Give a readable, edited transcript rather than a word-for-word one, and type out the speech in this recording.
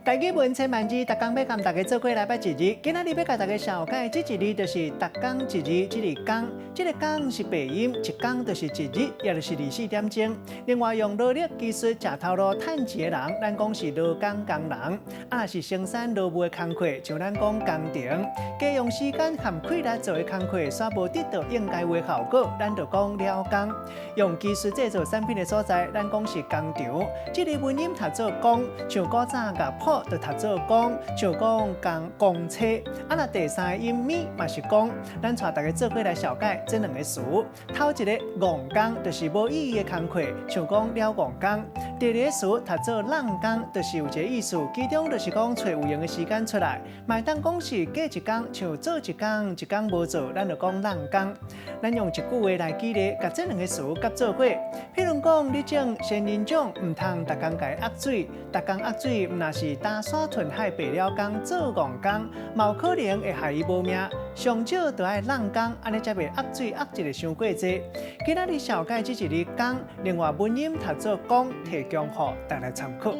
台語文千萬字，逐工欲佮大家做伙來捌一字。今仔日欲共大家紹介這一字，就是逐工一字，這个工，這个工是白音，一工就是一日，也就是24點鐘。另外，用勞力技術食頭路趁錢的人，咱講是勞工工人；啊，若是生產勞務的工課，像咱講工程，加用時間和氣力做的工課，煞無得到應該有的效果，咱就講了工。用技術製造產品的所在，咱講是工廠。這个文音讀做工，像古早樂譜就讀做工，像講工公車。啊，若第三個音咪嘛是工，咱帶大家做伙來紹介這兩个詞。頭一个戇工就是無意義的工課，像講了戇工。第二个詞讀做浪工，就是有一個意思，其中就是講揣有閒的時間出來，嘛會當講是過一工，像做一工一工無做，咱就講浪工。咱用一句話來舉例，共這兩個詞夾做伙。譬如講，你種仙人掌，毋通逐工共伊壓水，逐工壓水，毋若是擔沙吞海白了工做戇工，嘛有可能會害伊無命。上少就愛浪工，按呢才袂壓水壓一个傷過濟。今仔日紹介這一字工，另外文音讀做工，提供予大家參考。